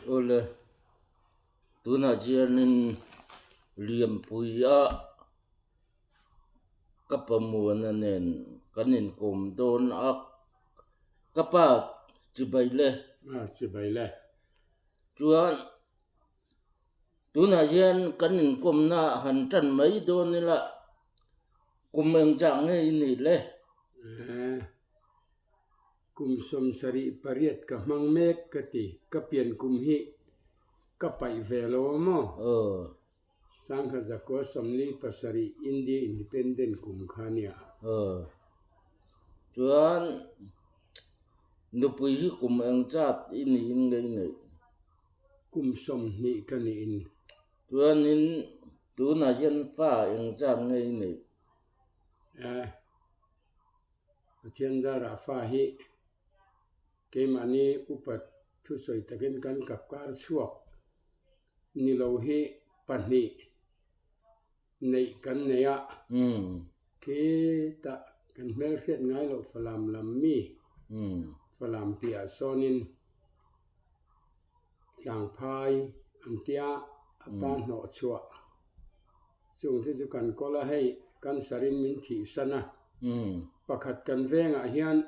Awle, tunah hianin Lianpuia ka pa Muana nen kan inkawm dawn a, ka pa chibai le. A chibai le. Chuan tunah hian kan inkawmna han tan mai dawn ila kum engzah nge i nih le? Kum 78 ka hmang mek ka ti, ka pian kum hi ka paih ve lo a maw? Sangha zakua 47 India Independent kum kha nia. Chuan nupui hi kum engzat i niin ngei neih? Kum 20 ka niin. Chuanin tunah hian fa engzat nge i neih? Pathian zarah fa hi keimahni upat thusawi takin kan kap kar chhuak ni lo hi pahnih neih kan nei a, khitah kan hmelhriat ngai loh Falam lam mi Falam piah sawnin Tlangphai an tia a pa hnawh chhuah chung te chu kan kawl a, hei cancer in min thih san a, pakhat kan vengah hian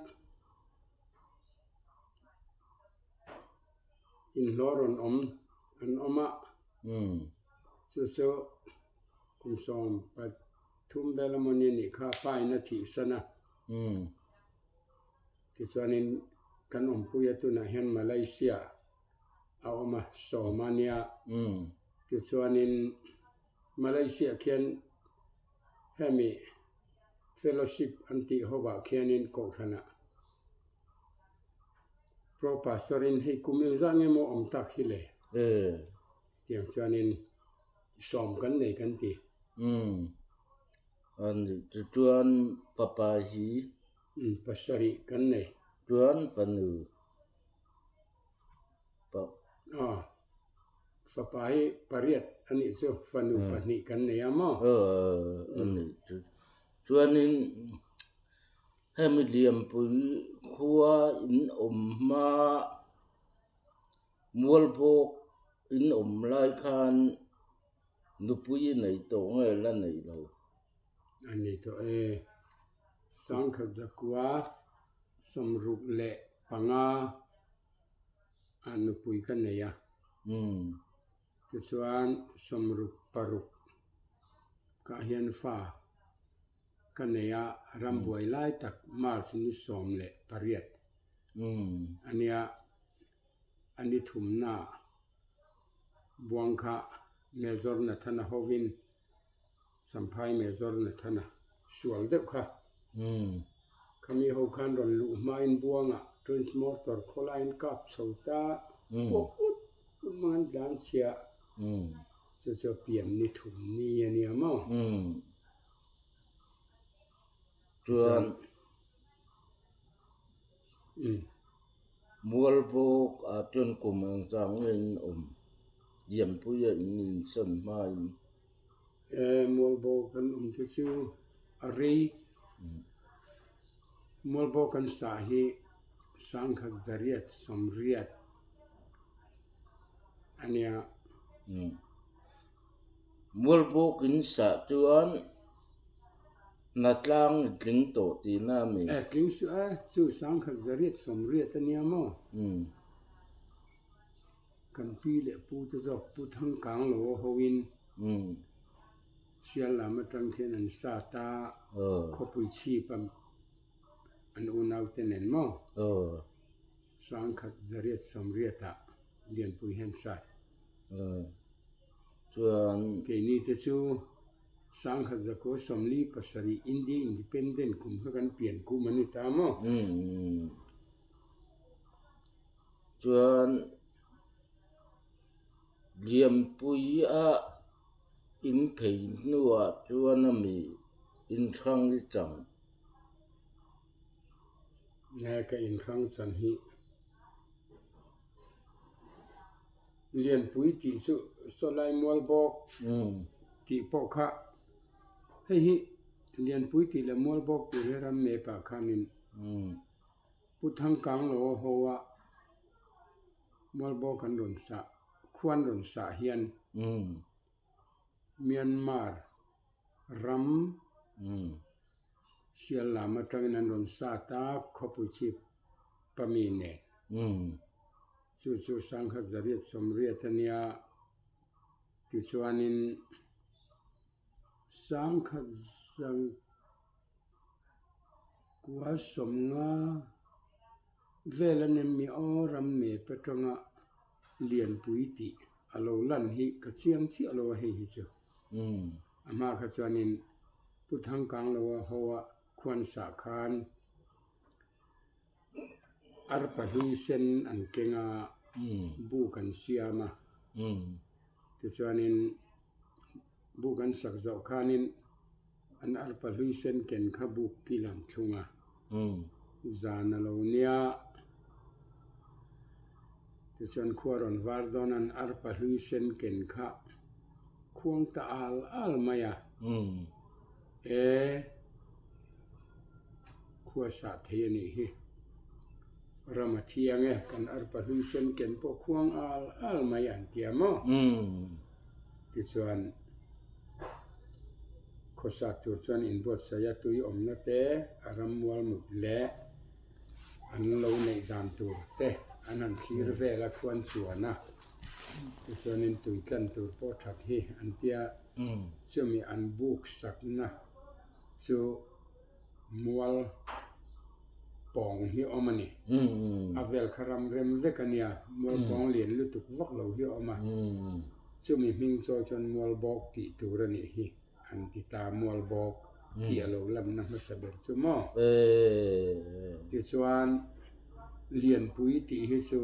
inhlawh rawn awm an awm a, chu chu kum 13 vel amawni a nih kha a pa in a thih san a. Tichuanin kan awmpuia tunah hian Malaysia a awm a, sawm a nia. Tichuanin Malaysia khian hemi fellowship an tih hovah khianin kohhranah Pro Pastor-in hei kum engzah nge maw awm tak hi le? Tiang chuanin sawm kan nei kan ti. Tichuan fapa hi Pasarih kan nei. Chuan fanu pawh. Aw, fapa hi pariat a nih chu, fanu pahnih kan nei a maw? Aw, a nih chu. Chuanin hemi Lianpui khua in awm hma Mualbawk in awm lai khan nupui i nei tawh nge la nei lo? A ni tawh e. Sangkhat zakua 65 ah nupui ka nei a. Tichuan 66 kah hian fa ka nei a, rambuai lai tak March ni 18 a nia. A ni thumna buang kha Major Nathana hovin Champhai Major Nathana sual deuh kha. Khami ho khan rawn luh hmain buangah Twins Motor khawlaiin kap chho ta pawh ut ut mang an tlan chhia. Chu chu pian ni thum ni a nia maw? Chuan Mualbawk ah chuan kum engzah nge in awm? Lianpuia in insawn hmain. E Mualbawk kan awm te chu a rei. Mualbawk kan sah hi sangkhat zariat sawmriat a nia. Mualbawk in sah chuan Hnatlang i tling tawh tihna a mi? E tling suh e, chu sangkhat zariat sawmriat a nia maw? Kan pi leh pu te zawk Pu Thangkang lo a hoin Sial lam atang khian an sat a, khawpui chhip a an unau te nen maw? Sangkhat zariat sawmriat ah Lianpui hian sat. Chuan keini te chu Sangkhat zakua 47 India Independent kum kha kan pian kum a ni ta maw? Chuan Lianpui a in phei hnuah chuan a mi inhrang i chang. Nge ka inhrang chan hi Lianpui tih chu sawlai mual bawk tih pawh kha hei hi Lianpui tih leh mual bawk tih hi ram map ah khanin Pu Thangkang lo a ho a. Mualbawk an rawn sah, khua an rawn sah hian Myanmar ram sial lam atangin an rawn sat a, khawpui chhip pami nen. Chu chu sangkhat zariat sawmriat a nia, tichuanin sangkhat zangkua sawmnga vel a ni mi aw ram mep atanga lianpui tih a lo lan hi ka chiang chiah lo a hei hi chu. A hma kha chuanin Pu Thangkangloa hoa khuansah khan Arpa hlui sen an keng a, buk an siam a. Tichuanin buk an sak zawh khanin an arpa hlui sen ken kha buk kil an thlung a. Zan a lo nia. Tichuan khua rawn var dawn an arpa hlui sen ken kha khuang ta al al mai a. E. Khua sah thei a nih hi. Ram a thiang e, kan arpa hlui sen ken pawh khuang al al mai an tia maw? Tichuan, khaw sat tur chuan inbuatsaih a tui awmna te, a ram mual mut leh an lo neih dan tur te an han thlir vel a khuan chuan a. Tichuanin tui tlan tur pawh that hi an tia, chumi an buk sakna chu mual pawng hi a awm a ni. A vel kha ram rem vek a nia, mual pawng lian lutuk vak lo hi a awm a. Chumi hming chawi chuan mual bawk tih tur a nih hi an ti ta, mual bawk tih a lo lanna hmasa ber chu maw? Tichuan Lianpui tih hi chu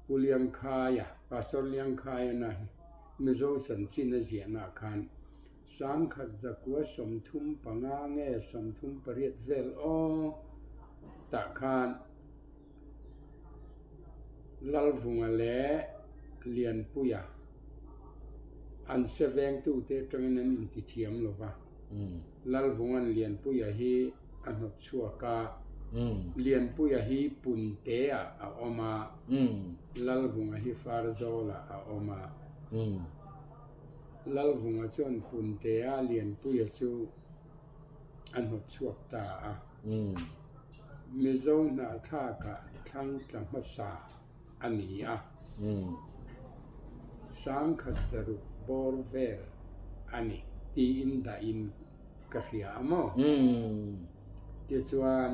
Pu Liangkhaia, Pastor Liangkhaia na hi Mizo chanchin a ziahnaah khan Sangkhat zakua 35 nge 38 vel aw tah khan Lalvunga leh Lianpuia an se vengtute atangin an intithiam lo va. Lalvunga'n Lianpuia hi a hnawt chhuak a, Lianpuia hi Punteah a awm a, Lalvunga hi Farzawlah a awm a. Lalvunga chuan Puntea Lianpuia chu a hnawt chhuak ta a. Mizo hnahthlakah thlang tla hmasa a ni a. Sangkhat zaruk bawr vel a ni tiin dahin ka hria a maw? Tichuan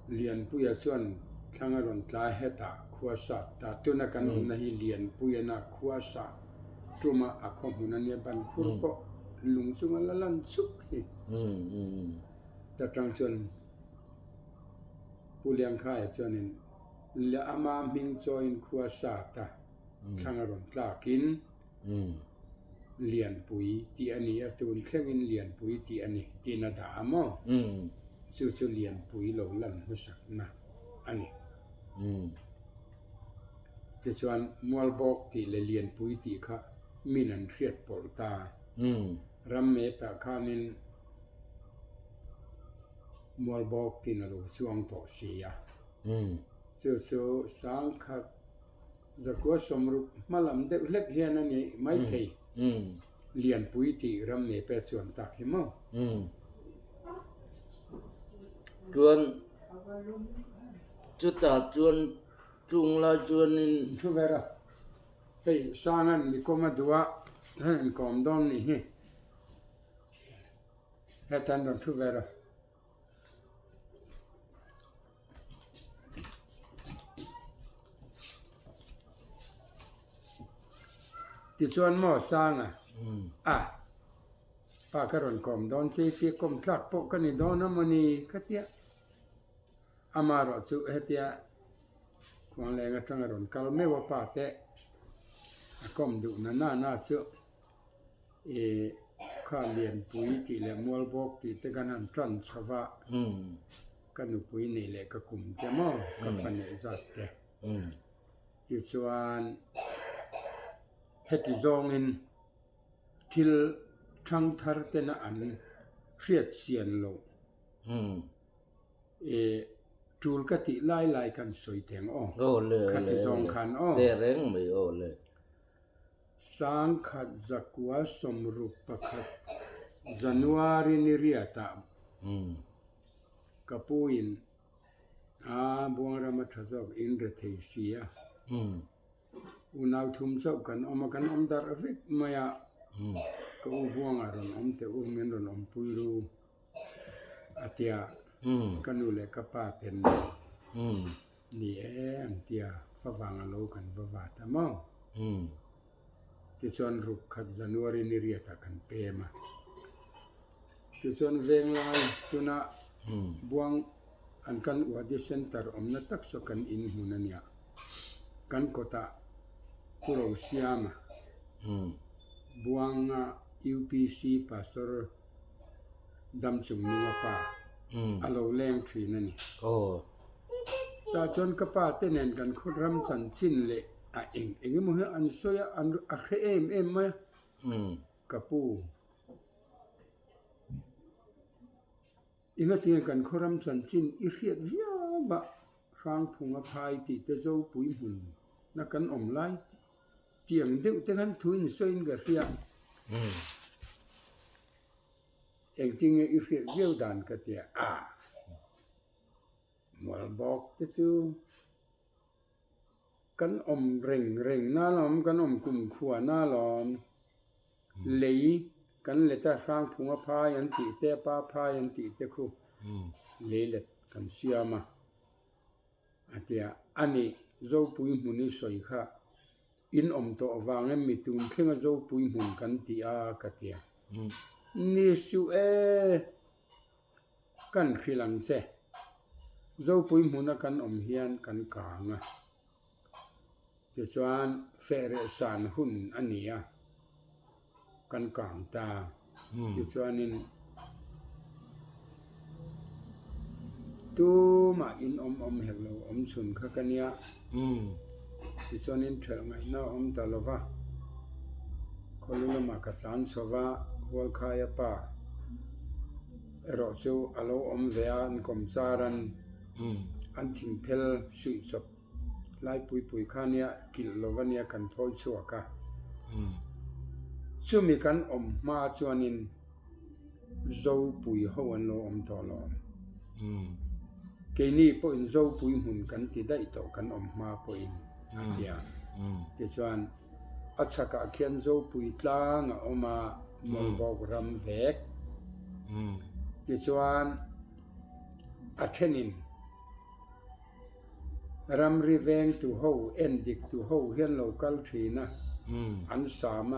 Lianpuia chuan thlang a rawn tlai hetah khua sat ta. Tuna kan awmna hi Lianpuiana khua sah tuma a khaw hmun a nia, ban khur pawh lung chunga la lan chuk hi. Ta tang chuan Pu Liangkhaia chuanin ama hming chawiin khua sat a, thlang a rawn tlakin Lianpui tih a ni a, tun thlengin Lianpui tih a ni tiin a dah a maw? Chu chu Lianpui lo lan hmasakna a ni. Tichuan Mualbawk tih leh Lianpui tih kha min an hriat pawlh ta. Ram mepah khanin Mualbawk tiin a lo chuang tawh si a. Chu chu Sangkhat Zakua sawmruk hma lam deuh hlek hian a ni maithei. Lianpui tih ram nei pek chuan tak hi maw? Chuan chutah chuan chung lai chuanin. Thu ber a, hei Sanga'n mi kawm a duh a, hei an kawm dawn nih hi. Hetan rawn thu ber a. Tichuan maw Sanga a pa ka rawn kawm dawn che tia kawm tlak pawh ka ni dawn a mawni ka tia amaherawh chu hetia khuangleng atanga rawn kal meuh a pa te a kawm duh na na na chu. Ih kha Lianpui tih leh Mualbawk tih te kan han tan chho va, ka nupui neih leh ka kum te maw, ka fa neih zat te. Tichuan heti zawngin thil thangthar tena an hriat chian loh ih. Tul ka tih lai lai kan sawi teng aw. Aw le Khati le zawng le. khan aw. Tehreng mai aw le. 1961 January ni riatah ka pu in a Buangrama tha zawk in rethei si a. Unau thum chauh kan awm a, kan awm darh vek mai a. Ka u Buangah rawn awm teh u, min rawn awmpui ru a tia. Ka nu leh ka pa ten ni e an tia, favang a lo kan va vat a maw? Tichuan ruk khat January ni riatah kan pem a. Tichuan venglai tuna Buang an kan Wadi Centre awmna tak saw kan in hmun a nia. Kan kawtah Pu Rosiama Buanga UPC Pastor Damchung Nunga pa a lo leng thin a ni. Tah chuan ka pa te nen kan khaw ram chanchin leh a eng eng emaw hi an sawi a, an a hre em em mai a. Ka pu, engatinge kan khaw ram chanchin i hriat viau a, Hrangphunga phai tih te Zopui hmun na kan awm lai tiang deuh te khan thu in sawiin ka hria. Engtinge i hriat viau dan ka tia a, Mualbawk te chu kan awm reng reng na lawm, kan awm kumkhua na lawm. Lei kan let a, Hrangphunga phai an tih te, Pa phai an tih te khu lei let kan siam a, a tia. A nih, Zopui hmun i sawi kha in awm tawh vang em mi tun thlenga Zopui hmun kan ti a ka tia. Ni suh e! Kan hrilh ang che. Zopui hmuna kan awm hian kan kang a. Tichuan fehreh san hun a ni a, kan kang ta. Tichuanin tumah in awm awm hek lo, awm chhun kha ka nia. Tichuanin ṭhelh ngaihna a awm ta lo va, khawlu lamah ka tlan chho va, Hualkhaia pa erawh chu a lo awm ve a, an kawm char an an thingphel suih chawp lai pui pui kha nia kilh lo a nia kan thawi chhuak a. Chumi kan awm hma chuanin Zopui ho an lo awm tawh lo awm. Keini pawhin Zopui hmun kan ti daih tawh kan awm hma pawhin a ti a. Tichuan a chhakah khian Zopui tlang a awm a, Mawlbawk ram vek. Tichuan a thenin Ramri vengtu ho, endiktu ho hian lo kal thin a, an sam a.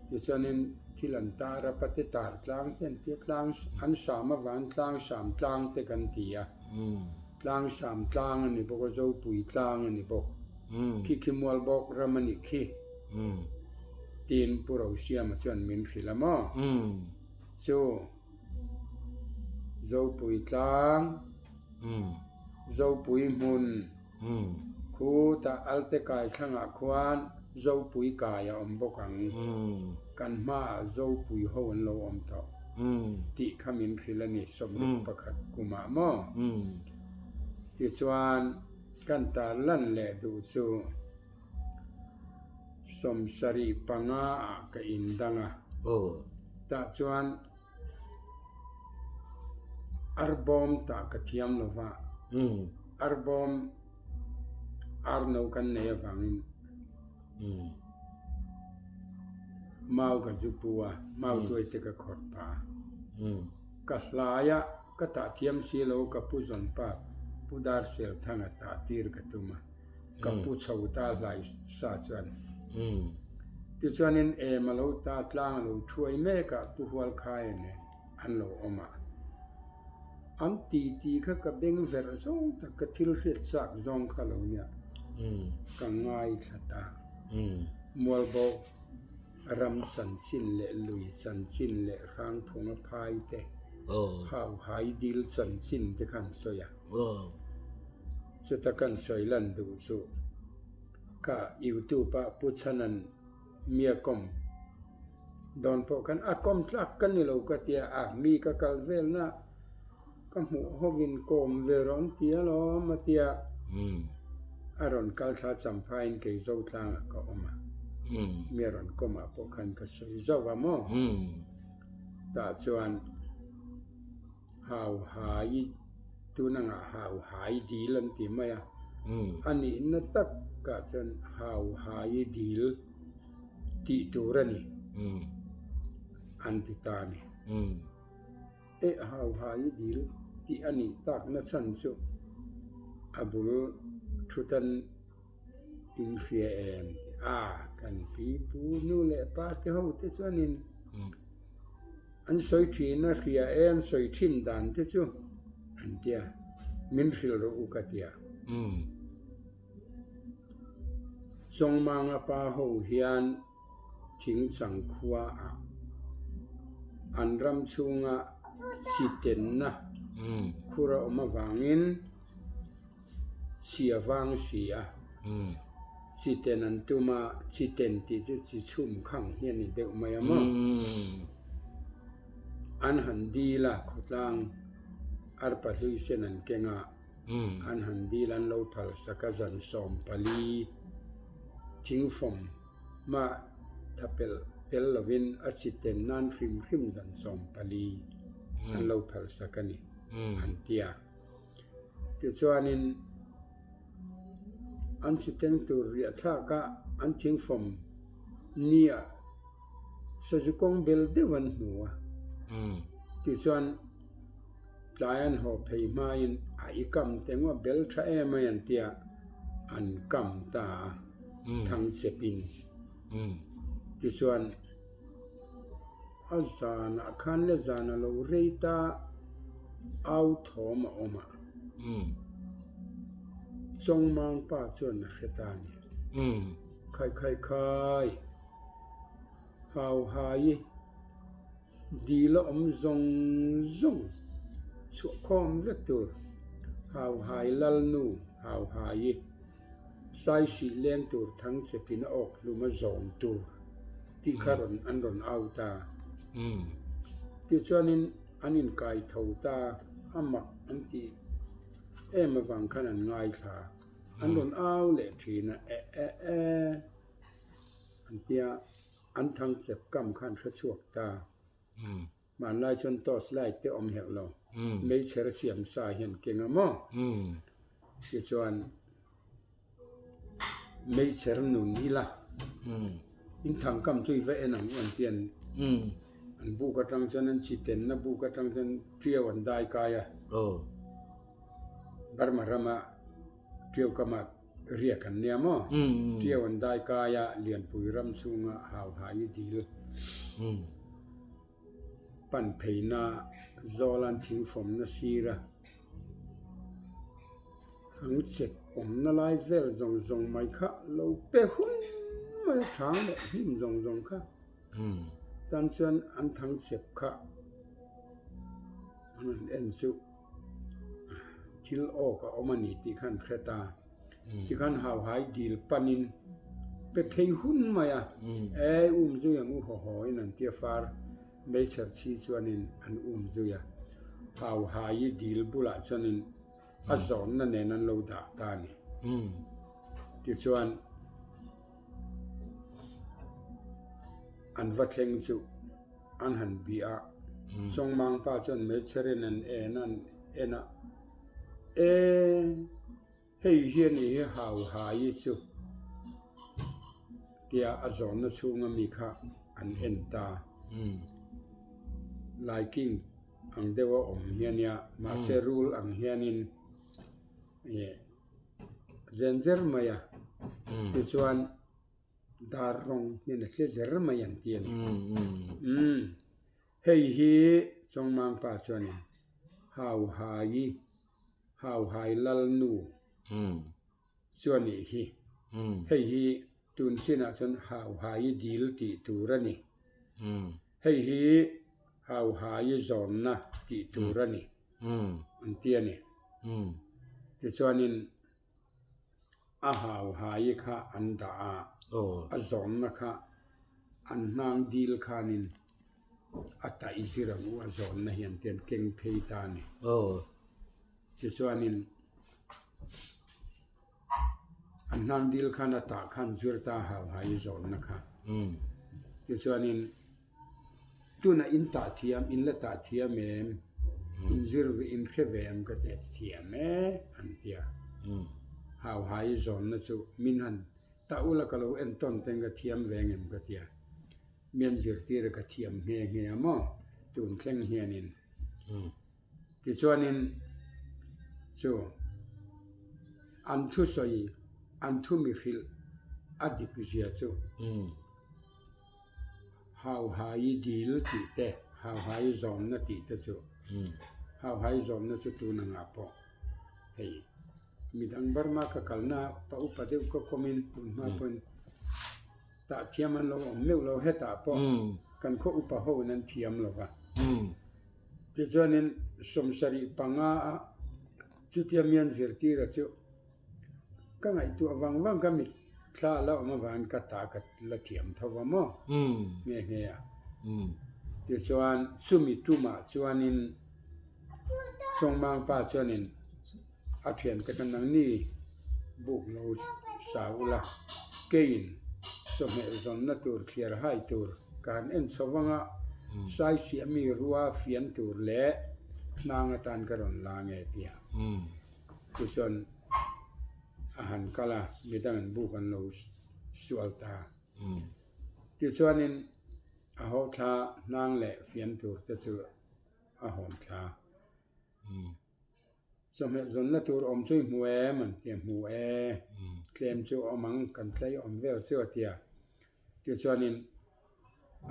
Tichuanin thil an tar a, pate tar tlang te an ti a, tlang an sam avangin tlang sam tlang te kan ti a. Tlang sam tlang a ni bawk a, Zopui tlang a ni bawk. Khi khi Mualbawk ram a nih khi tiin Pu Rosiama chuan min hrilh a maw? Chu Zopui tlang. Zopui hmun khutah Alte kai thlangah khuan Zopui kai a awm bawk ang. Kan hmaah Zopui ho an lo awm tawh tih kha min hrilh a ni 61 kumah maw? Tichuan kan tarlan leh duh chu 75 ah ka indang a. Tah chuan. Arbawm tah ka thiam lo va, arbawm arno kan nei avangin mau ka zu pu a, mau tuai te ka khawrh pah a. Ka hlai a, ka tah thiam si lo ka pu zawn pa Pu Darselthanga tah tir ka tum a. Ka pu chho ta hlai sa chuan. Tichuanin em a lo ta tlang a lo thuai mek a, Pu Hualkhaia nen an lo awm a. An titi kha ka beng verh zawng tak, ka thil hriat chak zawng kha lo nia, ka ngaithla ta. Mualbo ram chanchin leh lui chanchin leh Hrangphunga phai te, Hauhai dil chanchin te kha an sawi a. Chuta kan sawi lan duh chu ka youtube ah Pu Chhanan mi a kawm dawn pawh khan a kawm tlak ka ni lo ka tia a mi ka kal vel na. Ka hmuh hovin kawm ve rawh an ti alawm a tia. A rawn kal thla Champhaiin kei Zotlangah ka awm a. Mi a rawn kawmah pawh khan ka sawi zauh a maw? Tah chuan hau hai tun angah hau hai dil an ti mai a. A nihna takah chuan hau hai dil tih tur a ni an ti ta a ni. Eh hau hai dil tih a nih takna chhan chu a bul thutan in hria em tih a kan pi pu nu leh pa te ho te chuanin an sawi thin a hria e an sawi thin dan te chu an tia min hrilh rawh u ka tia. Chawngmanga pa ho hian Thingchang khuaah an ram chhunga chi tenna khur a awm avangin chi a vang si a, chi ten an tum a, chi ten tih chu chi chhum khang hi a ni deuh mai a maw? An han dil a, khawtlang arpa hlui sen an keng a. An han dil an lo phal sak a zan 14 thingfawm mah tha pelh tel lovin a chi ten nan hrim hrim zan 14 an lo phal sak a ni an ti a. Tichuanin an chi teng tur riah thlak a an thingfawm nia sazu kawng bel deuh an hmu a. Tichuan. Tlai an haw phei hmain a i kam te ngawt a bel tha em mai an tia an kam ta a thang chepin. Tichuan a zanah khan le zan a lo rei ta au thawm a awm a, Chawngmang pa chuan a hre ta a ni. Khai khai khai, hau hai i. Dil a awm zawng zawng chhuah khawm vek tur Hauhai Lalnu Hauhai-i Saisih leng tur thang chepin a awk hlum a zawm tur tih kha rawn an rawn au ta. Tichuanin an inkai tho ta a mak an tih em avang khan an ngaithla an rawn au leh thin a eh eh eh an tia. An thang chep kam khan hre chhuak ta. Hmanlai chuan torch light te awm herh lo. Meichher siam sa hian keng a maw? Tichuan meichher nun ila in thang kam chu i va en ang u an ti an an buk atang chuan an chi tenna buk atang chuan tiau an dai kai a. Burma rama tiau kama Riak an nia maw? Tiau an dai kai a, Lianpui ram chhunga hau hai i dil. Pan pheina zawl an thingfawmna sir a, thang chep awmna lai vel zawng zawng mai kha lo pe hun mai a, thang leh hnim zawng zawng kha. Tan chuan an thang chep kha an han en chu. Thil awk a awm a ni tih khan hre ta. Tikhan hauhai dil panin pe phei hun mai a, e um zui ang u haw haw in an tia far meichher chhi chuanin an um zui a. Hauhai dil bulah chuanin a zawnna nen an lo dah ta a ni. Tichuan an va thleng chu. An han bih a, Chawngmang pa chuan meichherin an en a, an en a, E, hei hian i hi hau hai i chu tia a zawnna chhunga mi kha an en ta. Laiking ang deuha awm hi a nia, mahse rul ang hianin zen zer mai a, tichuan. Dar rawng hian a hre zer mai an ti a ni. Umm hei hi Chawngmang pa chuanin Hauhai Hauhai Lalnu chu a nih hi. Hei hi tun chinah chuan Hauhai dil tih tur a ni. Hei hi Hauhai zawnna tih tur a ni an ti a ni. Tichuanin. A hau hai kha an dah a, a zawnna kha an hnang dil khanin A tah i zir ang u a zawnna hian te an keng phei ta a ni. Tichuanin an hnan dil khan a tah khan zir ta hau hai i zawnna kha. Tichuanin tunah in tah thiam, in la tah thiam em, in zir ve, in hre ve em ka ti a, thiam e an ti a. Hau hai i zawnna chu min han tah ula ka lo entawn ten ka thiam ve ngem ka ti a. Mian zirtir ka thiam nghe nghe a maw tun thleng hianin. Tichuanin chu an thusawi an thu mi hrilh a dik zia chu Hauhai dil tih te, Hauhai zawnna tih te chu Hauhai zawnna chu tun angah pawh hei midang Burma ka kalna pa upa deuh ka kawmin tun hma pawhin Tah thiam an lo awm meuh lo hetah pawh kan khaw upa ho in an thiam lo va. Tichuanin 75 a chutia mian zirtira chu ka ngaihtuah vang vang ka mit thla a la awm avangin ka ta ka la thiam tho va maw nghe nghe a. Tichuan chumi tumah chuanin Chawngmangpa chuanin A thiante kha nangni buk lo sa ula, keiin chawhmeh zawnna tur thliar hai tur ka han en chho vang a, saisiah mi rua fian tur leh hnang atan ka rawn la nge tia. Tichuan a han kal a, midangin buk an lo sual ta. Tichuanin a hawthla hnang leh fian tur te chu a hawn thla. Chawhmeh zawnna tur awm chu i hmu em? An ti a, hmu e. Tlem chu a awm ang, kan tlei awm vel chu a ti a. Tichuanin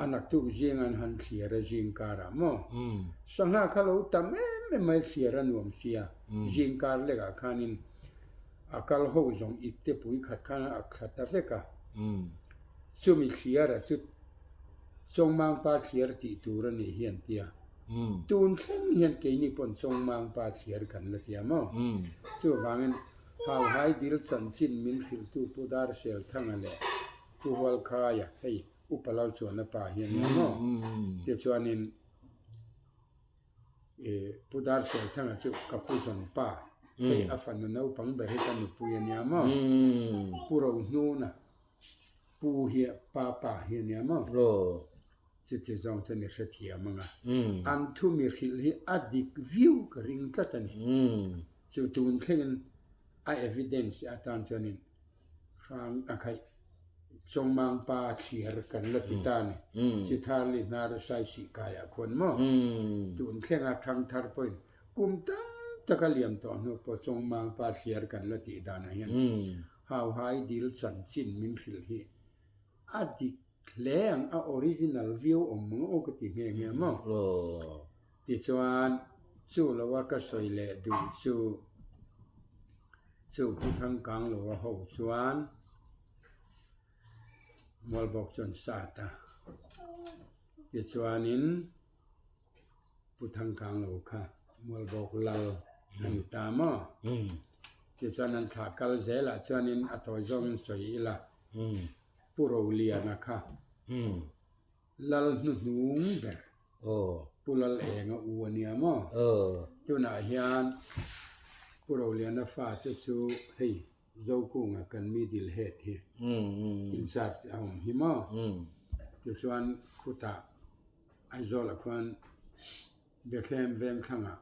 a naktuk zing an han thlir a zing karah maw? Sangha kha lo tam em em mai thlir a nuam sia. Zing kar lekah khanin a kal ho zawng ip te pui khat khan a thla ta vek a. Chumi thliara chu Chawngmangpa thliar tih tur a nih hi an ti a. Tun thleng hian keini pawn Chawngmangpa thliar kan la tia maw? Chuvangin Hauhai dil chanchin min hrilhtu Pu Darselthanga leh Pu Hualkhaia, hei Upa Lalchuana pa hi a nia maw? Tichuanin Pu Darselthanga chu ka pu zawn pa, hei a fanu naupang ber hi ka nupui a nia maw? Pu Rohnuna Pu hi pa pa hi a nia maw? Chuti zawng chuan i hrethiam ang a. An thu mi hrilh hi a dik viau ka ring tlat a ni. Chu tun thlengin a evidence atan chuanin hrang a khaih Chawngmang pa thliar kan la ti ta a ni. Chitharli hnar Saisih kaiah khuan maw? Tun thlenga thangthar pawhin kum tam tak a liam tawh hnu pawh Chawngmang pa thliar kan la tih danah hian Hauhai dil chanchin min hrilh hi a dik hle ang, a original viau awm ang aw ka ti nghe nghe maw? Tichuan, chu loa ka sawi leh duh chu, chu Pu Thangkang loa ho chuan Mualbawk chuan sat a, tichuanin, Pu Thangkang lo kha Mualbawk lal a ni ta maw? Tichuan an thlah kal zelah chuanin a tawi zawngin sawi ila, Pu Roliana kha lal hnuhnung ber Pu Lal Enga u a nia maw? Tunah hian Pu Roliana fate chu hei Zokunga kan middle head hi in charge a awm hi maw? Tichuan khutah Aizawlah khuan Bethlehem Vengthlangah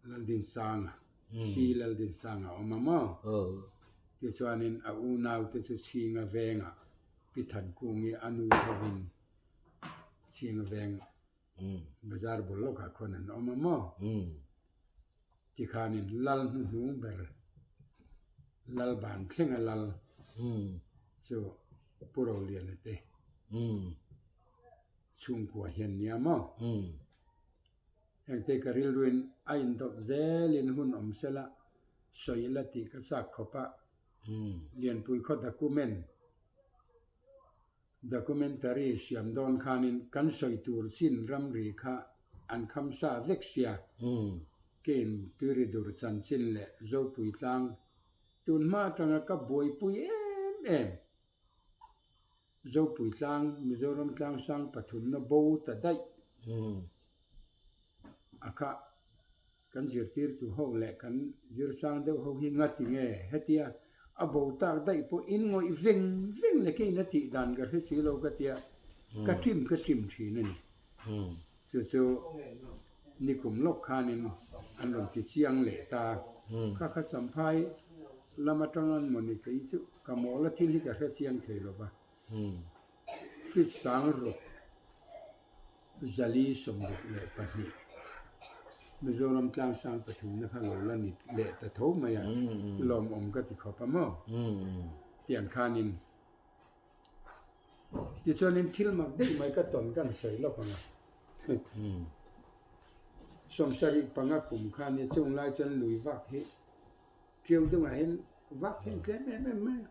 Laldinsanga, Si Laldinsanga a awm a maw? Tichuanin a unaute chu Chhinga Vengah Pi Thankungi a nu hovin Chhinga Veng bazar bul lawkah khuan an awm a maw? Tikhanin Lal hnuhnung ber Lal ban thlenga Lal chu Pu Roliana te. Chhungkua hian nia maw? Engte ka rilruin a indawt zelin hun awm sela sawi la tih ka chak khawp a. Lianpui khaw document, documentary siam dawn khanin kan sawi tur chin ramri kha an kham sa vek sia. Kein Tuiridur chanchin leh Zopui tlang tun hma atanga ka buaipui em em. Zopui tlang, Mizoram tlang sang pathumna bo ta daih a kha kan zirtirtu ho leh kan zirsang deuh ho hi ngati nge hetia a bo tak daih pawh in ngawih veng veng leh keiin a tih dan ka hre si lo ka tia ka ṭim ka ṭim ṭhin a ni. Chu chu nikum lawk khanin an rawn ti chiang leh ta. Kha kha Champhai lam atang an mawni kei chu ka mawla thil hi ka hre chiang thei lo va. Feet sang ruk zali 62 Mizoram tlangsang pathumna kha lo la ni leh ta tho mai a, lawmawm ka ti khawp a maw? Tiang khanin. Tichuanin thil mak daih mai ka tawn kan sawi lawk ang a. 75 kum khan hi chung lai chuan lui vak hi ṭiau deuhah hian vak hi an tlem em em mai a.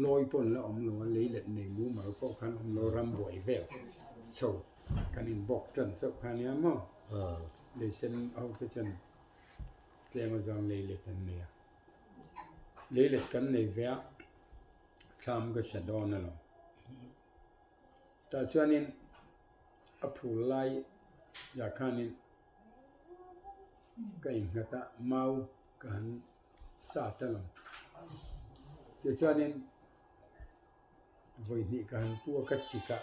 Lawi pawh an la awm lo a, lei let nei mumal pawh khan awm lo, ram buai vel chho kan inbawk ṭan chauh kha ania maw? Lei sen ho te chuan tlem azang lei let an nei a. Lei let kan nei ve a. Thlam ka sa dawn a lo. Tah chuanin a phul lai ah khanin ka innghat a, mau ka han sat a lo. Tichuanin vawi hnih ka han pu a, ka chik a.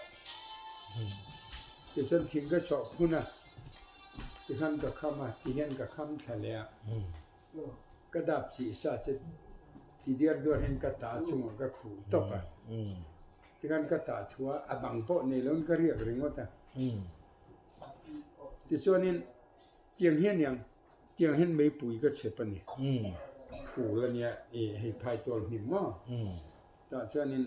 Tichuan thing ka sawh phun a, tikhan ka kham a, tihian ka kham thla leh a. Ka dap chih sa che ti diar duar hian ka tah chungah ka khuh tawp a. Tikhan ka tah thu a, a bang pawh nei loin ka riak ringawt a. Tichuanin tiang hian iang, tiang hian meipui ka chep a ni. Phul a nia i hei phai tual hnim maw? Tah chuanin.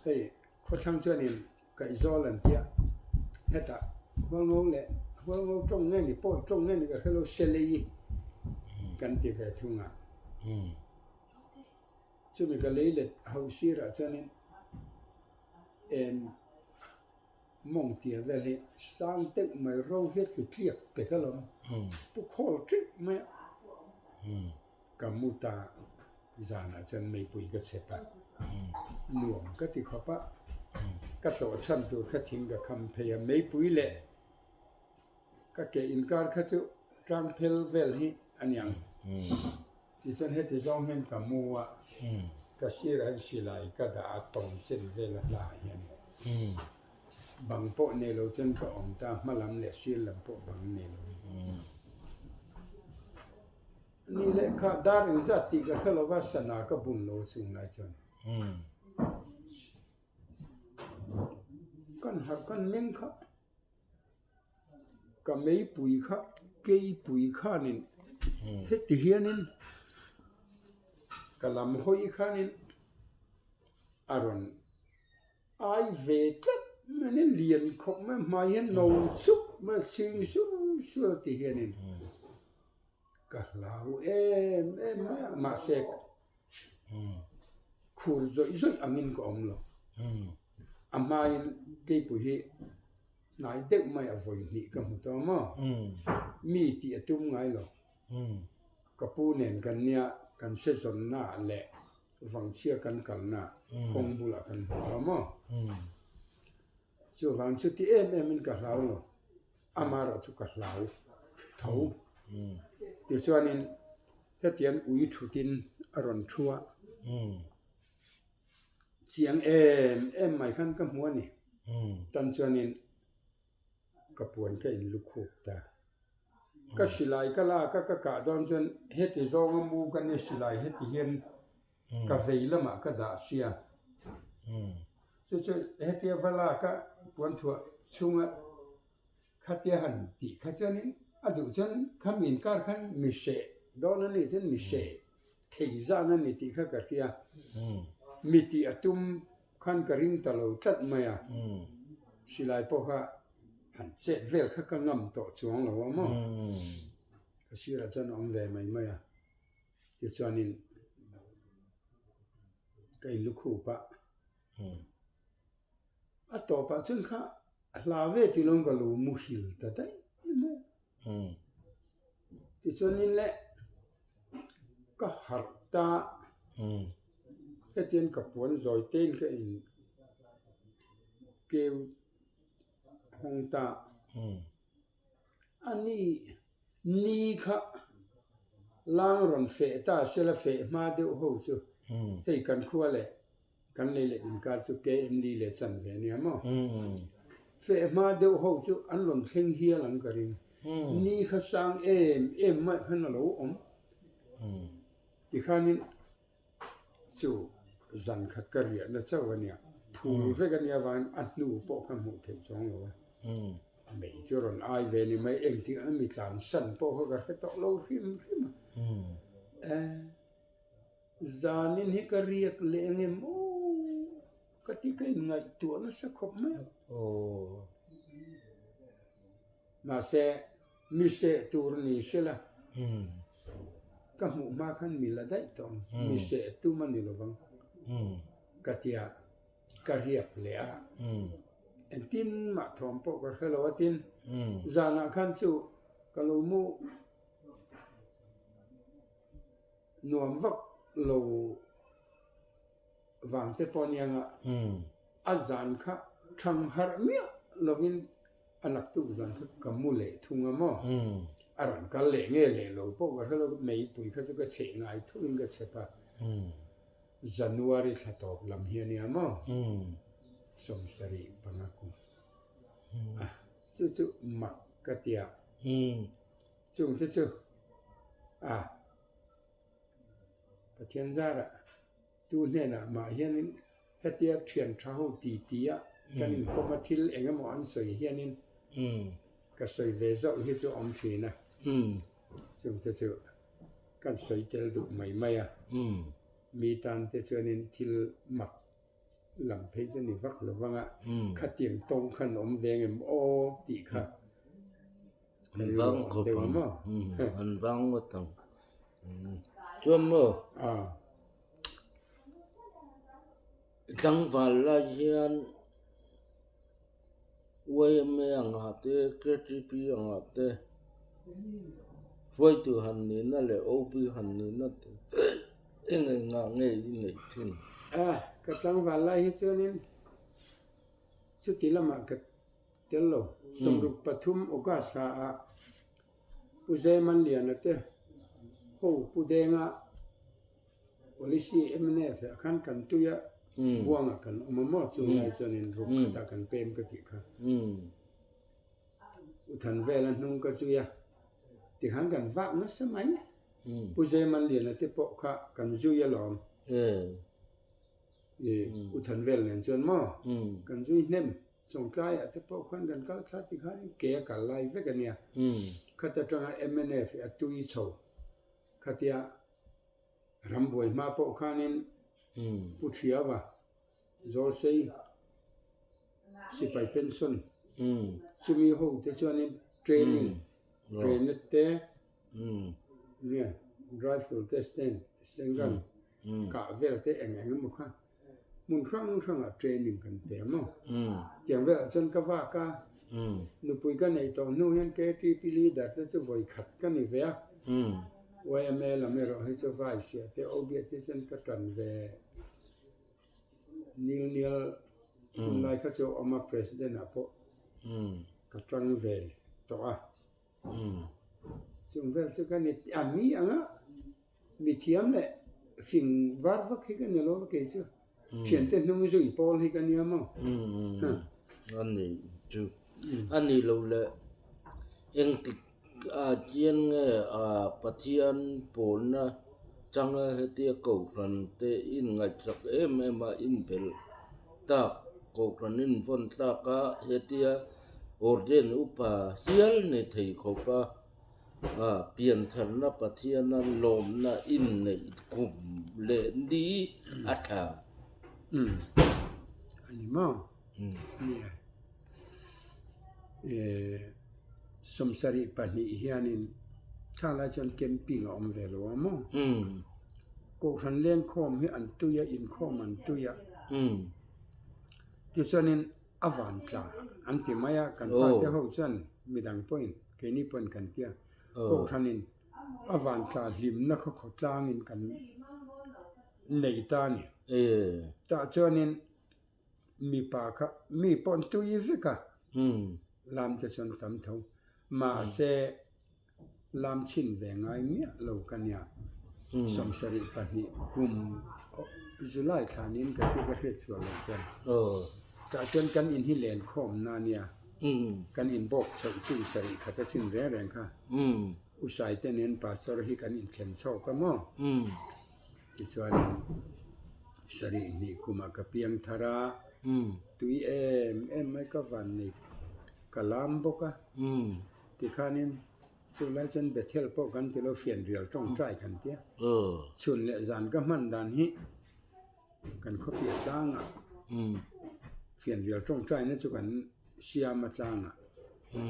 Hei khawthlang chuanin kaihzawl an tia hetah hualngo leh hualngo tawng nge ni pawi tawng nge ni ka hrelo selei kan ti ve thung a chumi ka lei let ho sirah chuanin em mawng tia vel hi sang deuh mai ro hi a tlu tliak pek alawm pu khawl teuh mai a. Ka mu ta zanah chuan meipui ka chep a, nuam ka ti khawp a, ka tlawh chhan tur kha thing ka kham phei a, meipui leh ka ke inkar kha chu tlang phel vel hi a niang. Tichuan heti zawng hian ka mu a, ka sirah hian silai ka dah a, tawm chen vel a hlaah hian bang pawh nei lo chuan ka awm ta, hma lam leh sir lam pawh bang nei lo. Ni leh kha dar engzat tih ka hre lova sana ka bun lo chung lai chuan kan harh kan meng kha ka meipui kha keipui khanin heti hianin ka lam hawi khanin a rawn Ai ve tlat mai nia lian khawp mai hmai hian no chuk mai a chhing sur sur a ti hianin ka hlau em em mai a mahse khur zawih zawih angin ka awm lo a hmain keipui hi hnai deuh mai a vawi hnih ka hmu tawh maw mi tih a tum ngai lo ka pu nen kan nia kan hre zawnna leh Vangchhia kan kalna kawng bulah kan hmu tawh maw? Chuvang chu ti em em in ka hlau lo, amaherawh chu ka hlau tho. Tichuanin hetiang ui thutin a rawn thu a, chiang em em mai khan ka hmu a ni. Tan chuanin ka puan ka in lukhup ta. Ka silai ka lak a, ka kah dawn chuan heti zawnga mu ka nia silai heti hian ka vei lamah ka dah sia. Chu chu hetia va lak a puan thuah chhunga khatia han tih kha chuanin a duh chuan khami inkar khan mi hreh dawn a nih chuan mi hreh thei zan a ni tih kha ka hria. Mi tih a tum khan ka ring ta lo tlat mai a, silai pawh kha han chet vel kha ka ngam tawh chuang lo a maw? Ka sirah chuan a awm ve mai mai a, tichuanin ka inlukhup a, a tawpah chuan kha a hla ve tih lawng ka lo muhil ta daih mai a, tichuanin le ka harh ta. ta. Hetiang ka puan zawi tein ka in keu hawng ta. A ni ni kha lang rawn feh ta sela feh hma deuh ho chu hei kan khua leh kan lei leh inkar chu KMD leh chan ve ania maw? Feh hma deuh ho chu an rawn thleng hial ang ka ring. Ni kha sang em em mai khan a lo awm. Tikhanin chu zan khat ka riahna chauh a nia, phul vek a nia avangin a hnu pawh kha hmuh theih chuang lo a. Mei chu rawn ai ve ni mai, engtik a mi tlansan pawh kha ka hre tawh lo hrim hrim a. Zanin hi ka riak leh eng em aw ka ti ka inngaihtuah nasa khawp mai a. Mahse, mi seh tur ni sela ka hmuh hma khan mi la daih tawh ang, mi seh tum a ni lovang ka ti a, ka riak leh a. Engtin mah thawm pawh ka hre lo a tin, zanah khan chu ka lo mu. Nuam vak lo vang te pawh aniang a, a zan kha thang harh miah lovin a naktuk zan kha ka mu leh thung a maw? A rawn kal leh nge leh lo pawh ka hre lo, meipui kha chu ka cheh ngai thungin ka chep a, January thla tawp lam hi ania maw? 75 kum a, chu chu mak ka ti a. Chung te chu a Pathian zarah tu hnenah mah hianin hetia thian tha ho ti ti a kan inkawm a thil eng emaw an sawi hianin ka sawi ve zauh hi chu a awm thin a, chung te chu kan sawi tel duh mai mai a, mi tan te chuanin thil mak Lam phei chu ni vak lo vang a, khatiang tawng khan awm ve ngem aw tih kha an vang khawp ang, an vang ngawt ang. Chuan maw tlangval lai hian YMA angah te KTP angah te hruaitu han nihna leh OB han nihna te eng engah nge i neih thin? A, ka tlangval lai hi chuanin chuti lamah ka tel lo. 63 August thla ah Pu Zemanliana te ho Pu Denga Policy mnf ah khan kan tui a, buangah kan awm a maw chung lai chuanin ruk khatah kan pem ka tih kha. U Thanvela hnung ka zui a, tikhan kan vak nasa mai. Pu Zemanliana te pawh kha kan zui alawm. U Thanvel nen chuan maw kan zui hnem. Chawngtlaiah te pawh khan kan kal thla tikhanin ke a kal lai vek a nia. Khat atanga mnf a tui chho khatia Rambuai hma pawh khanin Pu Thiava, Zawlsei sipai pension chumi ho te chuanin training grenade te nge rifle te stand stand gun kah vel te eng eng emaw kha hmun hrang hrangah training kan pe a maw? Tiang velah chuan ka vak a, nupui ka neih tawh hnu hian KTP leader te chu vawi khat ka ni ve a, YMA lam erawh hi chu vai siah te OB ah te chuan ka tan ve nil nial hun lai kha chu a awm a, president ah pawh ka tang ve tawh a. Chung vel chu ka ni a mi ang a, mi thiam leh fing var vak hi ka ni lo a kei chu thiante hnung zui pawl hi ka nia maw. A ni chu a ni lo le engtik ah chian nge a Pathian pawlna changa hetia kohhran te inngaihsak em em a inbelh tak kohhran invawn tlak a hetia Ordain upa hial ni thei khawp a, piantharna Pathiana lawmna inneih kum leh ni a thla. Umm a ni maw? Nia. Eh 72 hianin thla lai chuan camping a awm ve lo a maw? Kohhran lengkhawm hi an tui a, inkhawm an tui a. Tichuanin A van tla an ti mai a, kan pa te ho chuan midang pawhin keini pawhin kan ti a, Kohhranin a van tla hlimna khaw khaw tlangin kan. nei ta a ni. Tah chuanin mipa kha mi pawh an tui vek a, lam te chuan tam tho. Mahse lam chhin ve ngai miah lo ka nia. 72 kum July thlanin ka hria ka hriat chhuah loh chuan. Tah chuan kan in hi len khawm na nia. Kan in bawk chhoh chu sarih khat a chin reng reng kha. U Saite nen Pastor hi kan inthlen chhawk a maw? Tichuanin sarih hnih kumah ka piang thar a, tui em em mai ka van nei ka lam bawk a. Tikhanin chu lai chuan Bethel pawh kan ti lo fianrial tawngtai kan ti a. Chhun leh zan ka hman dan hi kan khawpiah tlangah fianrial tawngtaina chu kan siam a tlangah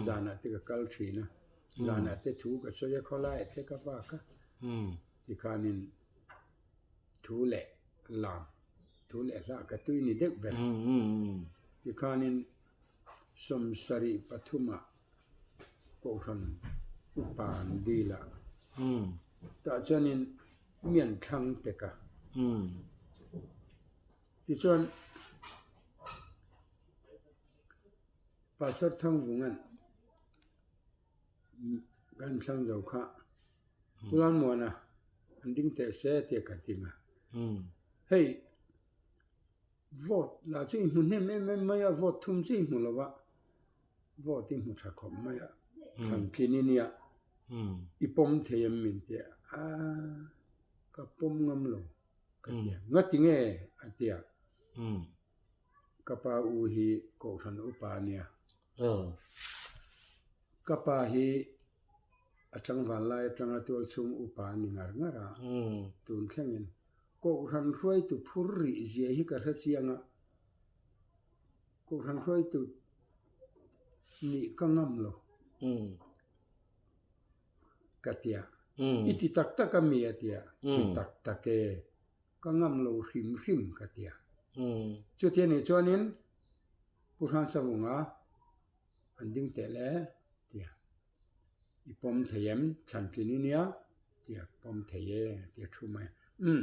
zanah te ka kal thin a. Zanah te thu ka sawi a, khawlaiah te ka vak a. Tikhanin thu leh lam, thu leh hla ka tui ni deuh ber. Tikhanin 73 ah Kohhran upa an dil a, tah chuanin mi an thlang pek a. Tichuan Pastor Thangvunga'n Kan thlang zo kha Pu Lalmuana an ding teh se tia ka ti nga. Hei vote lah chu i hmu hnem em em mai a, vote thum chu i hmu lo va, vote i hmu tha khawp mai a, thlan tlin i nia, i pawm thei em min ti a, ka pawm ngam lo ka ti a, ngati nge a ti a. Ka pa u hi Kohhran upa a nia. Ka pa hi a tlangval lai atanga tualchhung upa a ni ngar ngar a, tun thlengin Kohhran hruaitu phur rih zia hi ka hre chiang a, Kohhran hruaitu nih ka ngam lo ka ti a, i ti tak tak a mi a ti a, ti tak tak e. Ka ngam lo hrim hrim ka ti a. Chuti anih chuanin Pu Hransavunga an ding teh le ti a. I pawm thei em? Thlantlin i nia ti a, pawm thei e ti a thu mai a. Umm,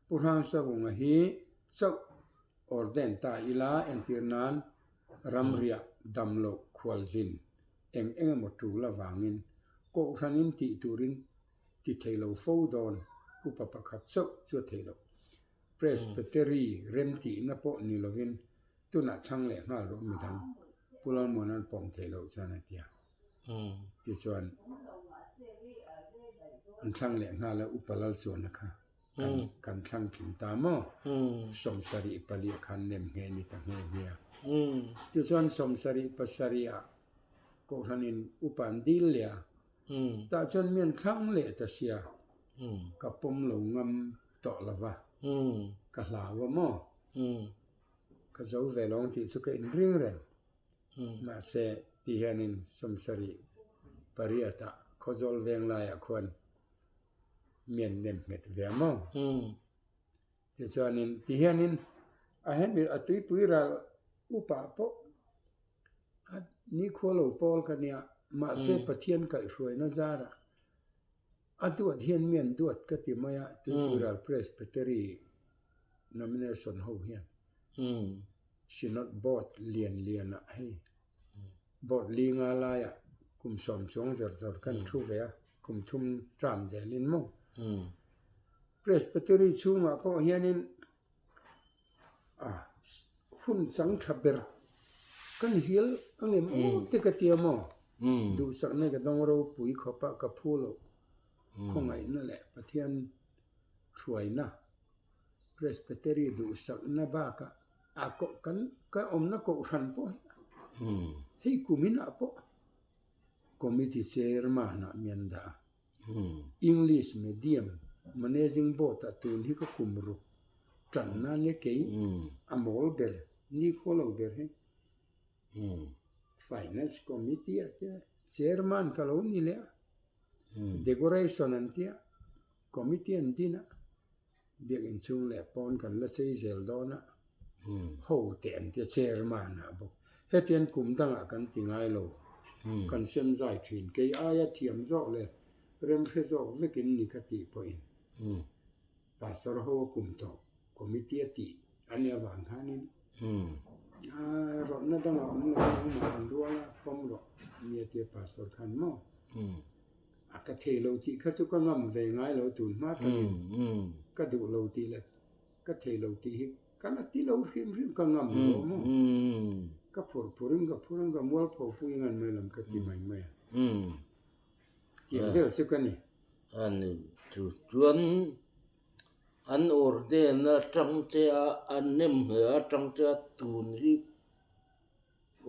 Pu Hransavunga hi chauh ordain ta ila entir nan ramriah dam loh khualzin eng eng emaw tul avangin Kohhranin tih turin ti thei lo fo dawn, upa pakhat chauh chu a thei lo. Presbytery remtihna pawh ni lovin tunah thlang leh nghal rawh midang Pu Lalmuana'n pawm thei loh chuan a ti a. Tichuan an thlang leh nghal a, Upa Lalchuana kha kan kan thlang tling ta maw? 74 khan nem nghe ni ta nghe nghe a. Tichuan 77 ah Kohhranin upa an dil leh a, Tah chuan mi an thlang leh ta sia, ka pawm lo ngam tawh lo va, ka hlau a maw? Ka zo ve lo ang tih chu ka inring reng. Mahse, ti hianin 78 ah Khawzawl veng laiah khuan mi an nem nghet ve a maw? Tichuanin, ti hianin a hemi a tuipui ral upa pawh A nikhua lo pawl ka nia, mahse Pathian kaihhruaina zarah a duat hian mi an duat ka ti mai a, Tuipuiral Presbytery nomination ho hian Synod Board lian lianah hei Board li nga laiah kum sawm chuang zawr zawr kan thu ve a, kum thum term zelin maw. Presbytery chhungah pawh hianin A hun chang tha ber kan hial a ngem aw te ka tia maw? Duhsakna ka dawng ropui khawp a ka phu loh khawngaihna leh Pathian hruaina Presbytery duhsakna bakah a koh kan ka awmna kohhran pawh hi hei kum inah pawh Committee Chairman ah mi an dah a. English Medium Managing Board ah tun hi ka kum ruk tan na nia kei a mawl ber nikhua lo ber hi Finance Committee ah te Chairman ka lo ni leh a Decoration an tia Committee an din a Biakinn chhung leh pawn kan la chei zel dawn a ho teh an tia Chairman ah bawk hetiang kum dangah kan ti ngai lo kan sem zai thin kei aia thiam zawk leh remhre zawk vekin ni ka tih pawhin. Pastor ho a kum tawh committee a tih a nih avang khanin a rawtna dangah awm lo nangmah an rual a pawm rawh nia tia pastor khan maw a ka thei lo tih kha chu ka ngam ve ngai lo tun hma takin ka duh lo tih leh ka thei lo tih hi ka la ti lo hrim hrim ka ngam lo maw ka phur phurin ka phur ang ka mualpho pui ngan mai lam ka ti mai mai a. Tiang vel chu ka ni. A ni chu chuan an ordain atang che a, an nem hle atang che a tun hi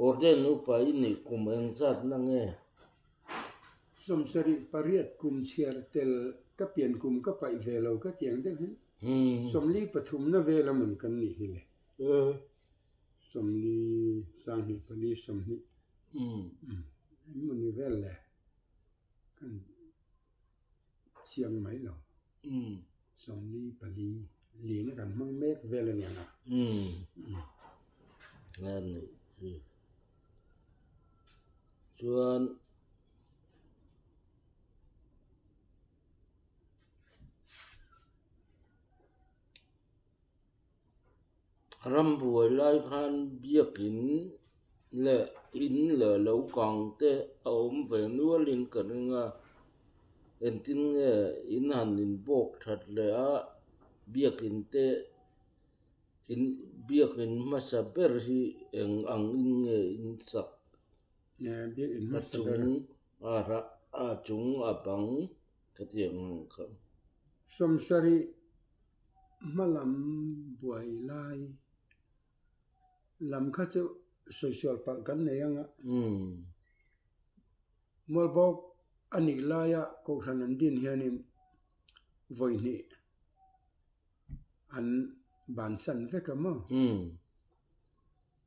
ordain upa i nih kum engzat na nge? 78 kum chhiar tel ka pian kum ka paih ve lo ka tiang deuh hian 43 na vel a mawn kan nih hi le. 40 20 20 engemaw ni vel le. Kan chiang mai lo. 44 lina kan hmang mek vel a niang a. A nih hi. Chuan Rambuai lai khan biakin leh in leh lo kang te a awm ve nualin ka ring a, engtin nge in han inbawk that leh a, biakin te in biakin hmasa ber hi eng ang in nge in sak a chung a rah a chung a bang ka tih ang kha. 70 Hmalam buai lai lam kha chu sawisawl palh kan nei ang a. Mualbawk a nih laia Kohhran an din hianin vawi hnih an bansan vek a maw?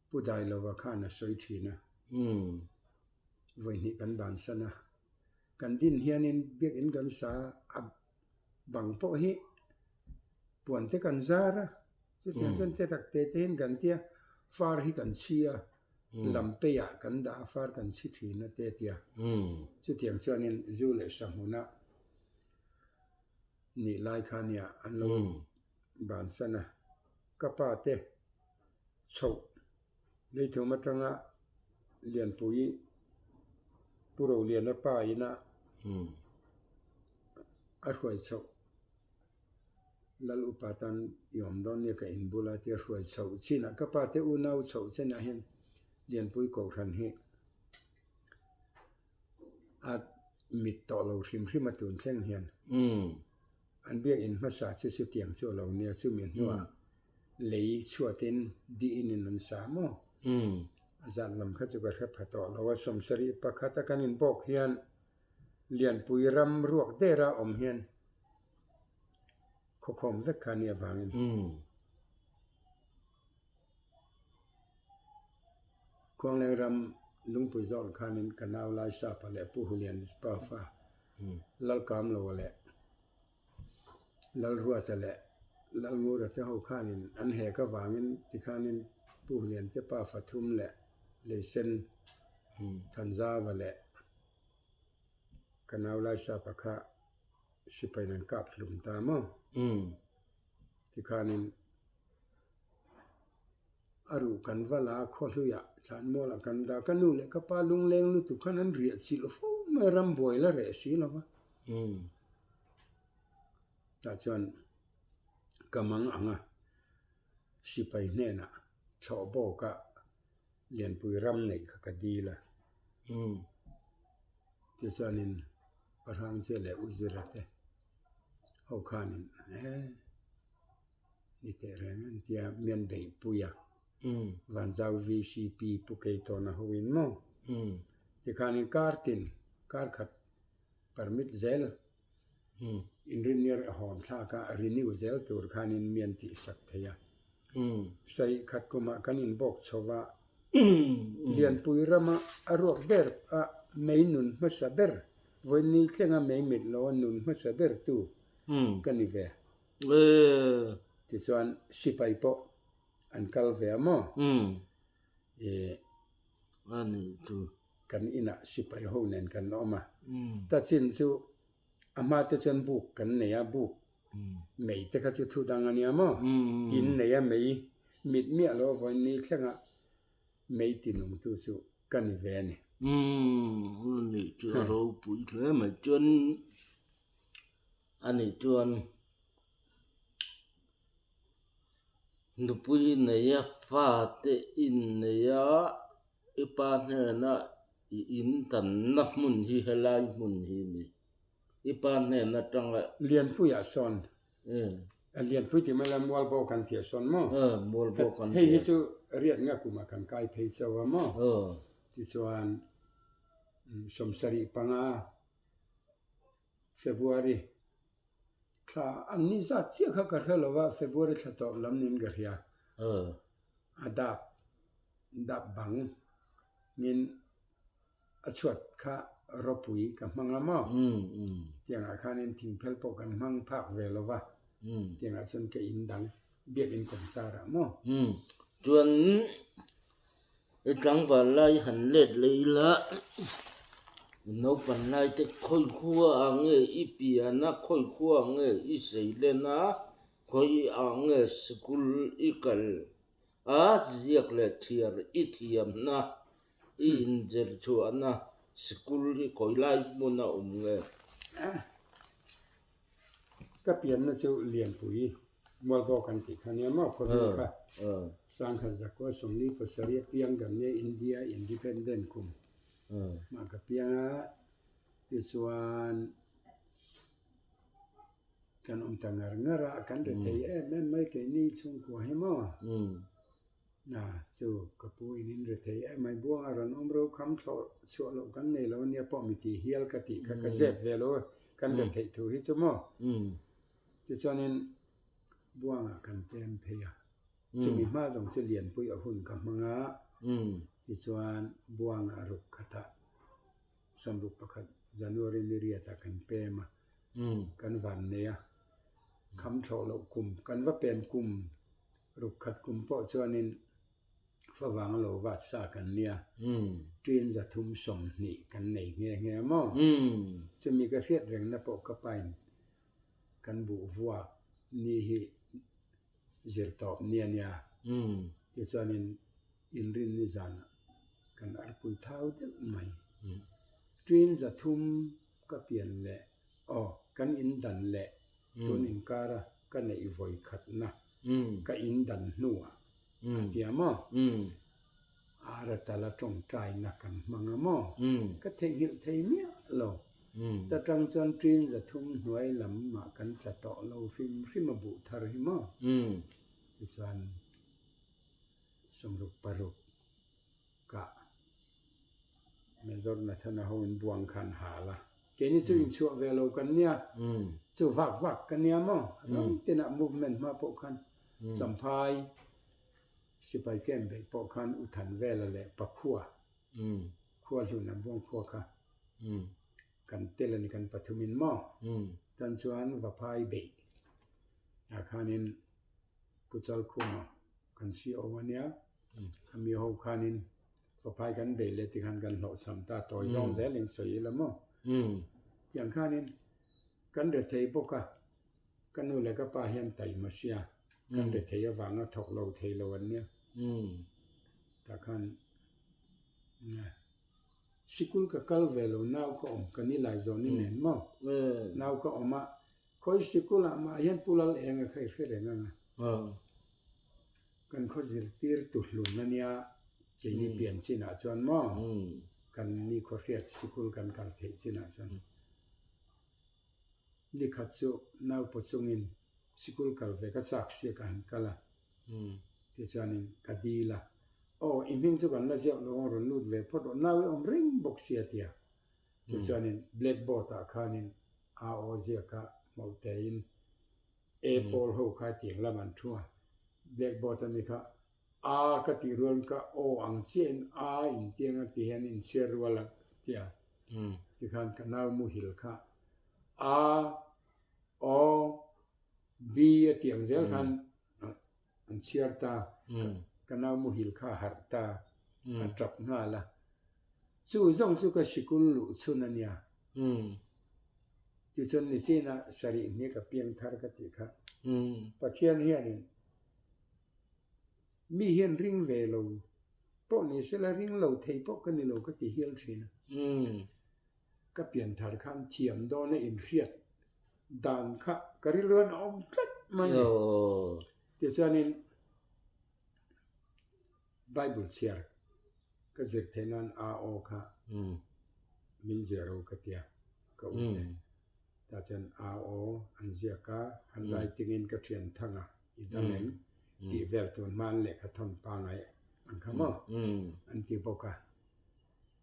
Pu Dailova khan a sawi thin a. Vawi hnih kan bansan a. Kan din hianin biakinn kan sa a. Bang pawh hi puan te kan zar a, chutiang chuan te tak te te hian kan tia, far hi kan chhi a, lam peiah kan dah a, far kan chhi thin a te tia. Chutiang chuanin zu leh sahmuna nih lai kha nia an lo bansan a, ka pa te chhoh Leithum atanga Lianpui Pu Roliana pa ina a hruai chhoh Lal upa tan i awm dawn nia ka inbul a tia hruai chhoh chinah ka pa te unau chhoh chenah hian Lianpui Kohhran hi a mit tawh lo hrim hrim a tun thleng hian. An biakinn hmasa chu chutiang chu a lo nia, chumi hnuah lei chhuatin diin in an sa maw? A zat lam kha chu ka hre pha tawh lo a, 71 a kan inbawk hian Lianpui ram ruak dera awm hian khawkhawm vek kha nia vangin. Khuangleng ram lungpui zawk khanin ka nau lai Sapa leh Pu Hulian pa fa Lalkamloa leh Lalruata leh Lalngura te ho khanin an hek avangin tikhanin Pu Hulian te pa Fathum leh Leisen Thanzava leh ka nau lai Sapa kha sipain an kap hlum ta maw? Tikhanin A ruh kan va la a, khawhluiah thlanmualah kan dah. Ka nu leh ka pa lungleng lutuk khan an riah chilh fo mai a, rambuai la reh si lo va. Tah chuan ka mang ang a, sipai hnenah thlawh bawka Lianpui ram neih kha ka dil a. Tichuanin Pahrangche leh Uzira te ho khanin he. Ni teh reng an tia mian beihpui a, Vanzau VCP Pu Keitawna ho in maw? Tikhanin kar tin, kar khat permit zel inrinir a hawn thlak a, renew zel tur khanin mian tihsak thei a. 71 kumah kan inbawk chho va, Lianpui rama a ruak ber a mei nun hmasa ber, vawiin thlenga mei mit lo a nun hmasa ber tu ka ni ve. Tichuan sipai pawh an kal ve a maw? Kan inah sipai ho nen kan awm a. Ta chin chu a hma te chuan buk kan nei a, buk Mei te kha chu thu dang a nia maw? In nei a mei mit miah lo vawiin ni thlenga mei tinungtu chu ka ni ve a ni. Umm a nih chu a ropui hle mai chuan a nih chuan nupui nei a fate innei a i pa hnena i in tanna hmun hi helai hmun hi a ni. I pa hnen atanga. Lianpuiah sawn. Lianpui tih mai la Mualbo kan tih a sawn maw? Mualbo kan tih. Hei hi chu riat nga kumah kan kai phei chauh a maw? Tichuan 75 February thla an ni zat chiah kha ka hre lo va, February thla tawp lam niin ka hria. A dap dap bang ngin A chhuat kha ropui ka hmang a maw? Tiangah khanin thingphel pawh kan hmang phak ve lo va, tiangah chuan ka in dang biakin kawmchar ah maw? Chuan i tlangval lai han let leh ila, i naupan lai te khawi khua ah nge i pian a, khawi khua ah nge i sei len a, khawi ah nge sikul i kal A ziak leh chhiar i thiamna, i inzir chhuahna sikul hi khawi lai hmun a awm nge? Ka pianna chu Lianpui Mualbo kan tih kha nia maw khawvel kha Sangkhat Zakua Sawmli pasarih a piang kan nia India Independent kum mah ka piang a tichuan Kan awm ta ngar ngar a, kan ri thei em em mai keini chhungkua hi maw? Na, chu ka pu in in ri thei em mai, buanga rawn awm ro kham thlawh chhuah loh kan nei lo ania pawh mi tih hial ka tih kha ka zep ve lo a, kan ri theih thu hi chu maw? Tichuanin buanga kan pem phei a, chumi hma zawng chu Lianpui a hun ka hmang a, tichuan buanga ruk khatah 61 January ni riatah kan pem a, kan van nei a, kham thlawh loh kum, kan va pem kum ruk khat kum pawh chuanin favang lo vat sa kan nia, ṭin 320 kan nei nghe nghe a maw? Chumi ka hriat rengna pawh ka pain kan buh vuak ni hi zir tawp nia nia. Tichuanin inrinni zanah kan arpui thau deuh mai. Ṭin 300 ka pian leh aw kan indan leh tun inkara ka neih vawi khatna ka indan hnuah a tia maw? Ara tala tawngtaina kan hmang a maw? Ka theihnghilh thei miah lo. Ta tang chuan ṭin 300 hnuai lamah kan tla tawh lo hrim hrim a buh thar hi maw? Tichuan 66 kah Major Nathana ho in buang khan hal a. Keini chu inchhuah ve lo kan nia, chu vak vak ka nia maw? Ram tinah movement hma pawh khan Champhai Sipai camp beih pawh khan U Thanvela leh Pakhua, khua hlun a buang khua kha kan tel a ni kan pathumin maw? Tan chuan Vaphai beih ah khanin Pu Chalkhuma kan CO a nia, a mi ho khanin Vaphai kan beih leh tikhan kan hlawhchham ta tawi zawng zelin sawi ila maw? Tiang khanin kan rethei bawk a, ka nu leh ka pa hian taima sia kan rethei avanga thawk lo thei lo an nia. Tah khan sikul ka kal ve lo nau ka awm ka ni lai zawni nen maw? Nau ka awm a, khawi sikulah mah hian Pu Lal Enga kha i hre reng ang a. Kan khaw zirtir tu hlun a nia keini pian chinah chuan maw kan ni khaw hriat sikul kan kal theih chinah chuan ni khat chu naupaw chungin sikul kal ve ka chak sia ka han kal a tichuanin ka dil a aw i hming chu kan la ziak lo ang rawn lut ve phawt rawh nau i awm reng bawk sia tia tichuanin blackboard ah khanin a aw ziak a hmawlhtein A pawl ho kha tiang lam an thu a, blackboard a ni kha A ka tih rual ka aw ang chiahin A in tiang a ti hian in chhiar rual a ti a, tikhan ka nau muhil kha A, O, B a tih ang zel khan an chhiar ta, ka nau muhil kha a harh ta, a tap nghal a, chu zawng chu ka sikul luh chhun a nia. Tichuan nichin a sarih hni ka piang thar ka tih kha Pathian hianin mi hian ring ve lo pawh ni sela ring lo thei pawh ka ni lo ka ti hial thin a. Ka pian thar khan thiam dawn a inhriat dan kha ka rilru hian a awm tlat mai a ni. Tichuanin Bible chhiar ka zir theih nan a aw kha min ziah ro ka tia ka u te. Tah chuan a aw an ziak a, handwriting in ka thian thang a, i dam em tih vel tur hman lehkha thawn pangai ang kha maw an ti bawk a.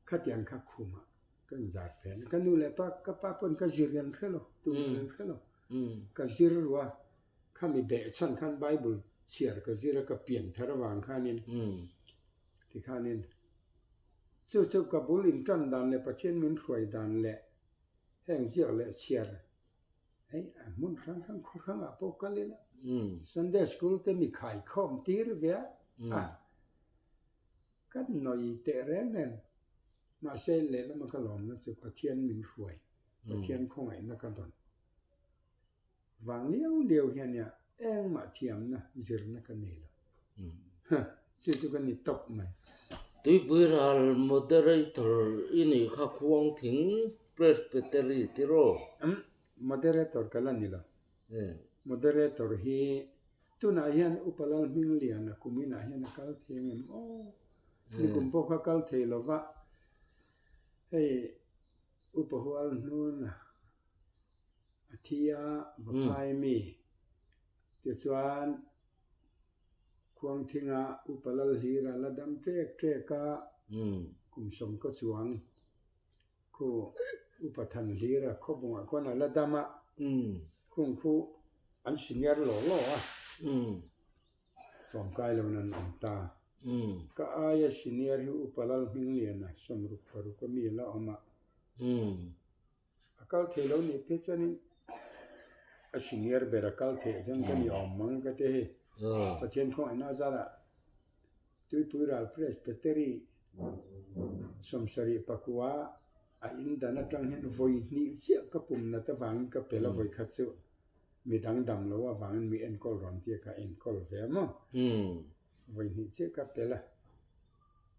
Khatiang kha khumah ka inzar phen a, ka nu leh pa ka pa pawn ka zir an hre lo, tumah an hre lo. Ka zir ru a, khami behchhan khan Bible chhiar ka zir a, ka pian thar avang khanin tikhanin chu chu ka bul intan dan leh Pathian min hruai dan leh heng ziak leh chhiar hei a hmun hrang hrang khaw hrangah pawh kal ila Sunday school te mi khaikhawm tir ve a. Ka nawi teh reng nen, mahse lehlama ka lawmna chu Pathian min hruai, Pathian khawngaihna ka dawn vang liau liau hian nia engmah thiamna zirna ka nei lo. Huh, chu chu ka ni tawp mai. Tuipui ral moderator i nih kha khuang thing Presbytery tiraw? Umm, moderator ka la ni lo. Moderator hi Tunah hian Upa Lalhmingliana kum inah hian a kal thei ang em aw? Nikum pawh kha kal thei lo va, hei Upa Hual hnuna a thi a, va phai mi. Tichuan Khuangthinga Upa Lalhlira la dam ṭek ṭek a, kum sawmkaw chuang Khu Upa Thanhlira khawbungah khuan a la dam a, khung khu an senior law law a, tlawmkai loin an awm ta. Ka aia senior hi Upa Lalhmingliana 66 a mi a la awm a, a kal thei lo nih phei chuanin a senior ber a kal theih chuan ka ni awm mang ka ti hei. Pathian khawngaihna azarah Tuipui ral Presbytery 79 a in dan atang hian vawi hnih chiah ka pum nat avangin ka pel a, vawi khat chu mi dang dam lo avangin mi enkawl rawn tia ka enkawl ve a maw? Vawi hnih chiah ka pel a,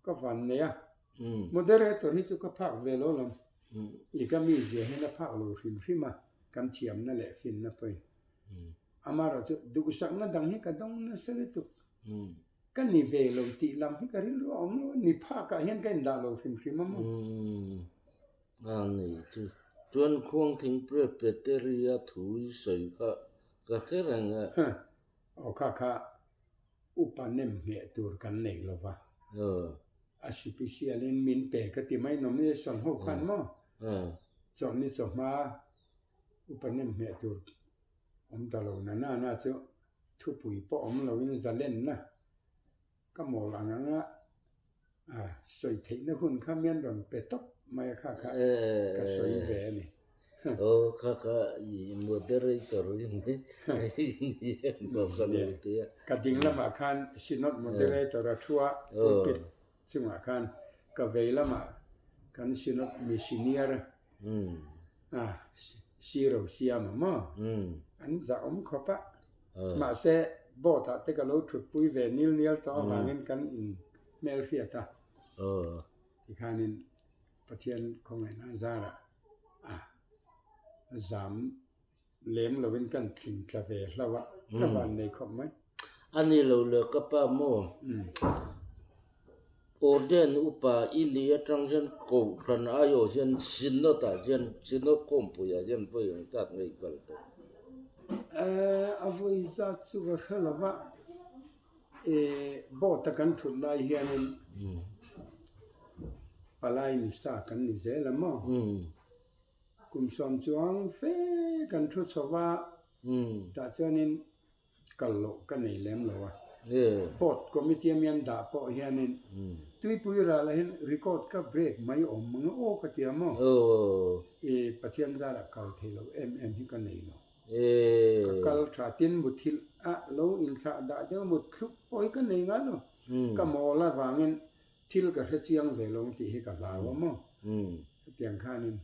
ka van nei a, moderator hi chu ka phak ve lo lam, i ka mizia hian a phak lo hrim hrim a, kan thiamna leh finna pawhin. Amaherawhchu duhsakna dang hi ka dawng nasa lutuk. Ka ni ve lo tih lam hi ka rilru a awm lo a, ni phakah hian ka indah lo hrim hrim a maw? Umm, a ni chu. Chuan Khuangthing Presbytery-a thu i sawi kha ka hre reng e. Huh, aw kha kha upa nem ngheh tur kan nei lo va. A sipisialin min pe ka ti mai nomination ho khan maw? Chawlhni chawhma upa nem ngheh tur awm ta lo na na na chu Thupui pawh awm loin zalenna ka mawl ang anga sawi theihna hun kha mian rawn pe tawp mai a kha kha ka sawi ve a ni. Aw kha kha i moderator i ni em pawh ka lo ti a. Ka ding lamah khan Synod moderator a thu a, pulpit chungah khan ka vei lamah kan Synod missioner A, siro siam a maw? An zahawm khawp a. Mahse, boat ah te ka lo thutpui ve nil nial tawh avangin kan in hmelhriat a. Tikhanin Pathian khawngaihna zarah a zam Lem loin kan tling tla ve hlauh a, ka van nei khawp mai. A ni lo le ka pa maw? Orden upa i ni atang hian Kohhran aiawh hian Synod ah hian Synod khawmpuiah hian vawi ang zat ngei kal tawh. A vawi zat chu ka hre lo va, boat a kan thut lai hianin palai ni sa kan ni zel a maw? Kum sawm chuang fe kan thu chho va, tah chuanin kal loh ka nei lem lo a. Board committee a mian dah pawh hianin tuipui ralah hian record ka break mai awm mang a aw ka ti a maw? I Pathian zarah kal thei lo em em hi ka nei lo. Ka kal tha tin muthilh a lo inthlah dah deuh mut thlup pawh hi ka nei ngai lo. Ka mawl avangin Thil ka hre chiang ve lo tih hi ka hlau a maw? Hetiang khanin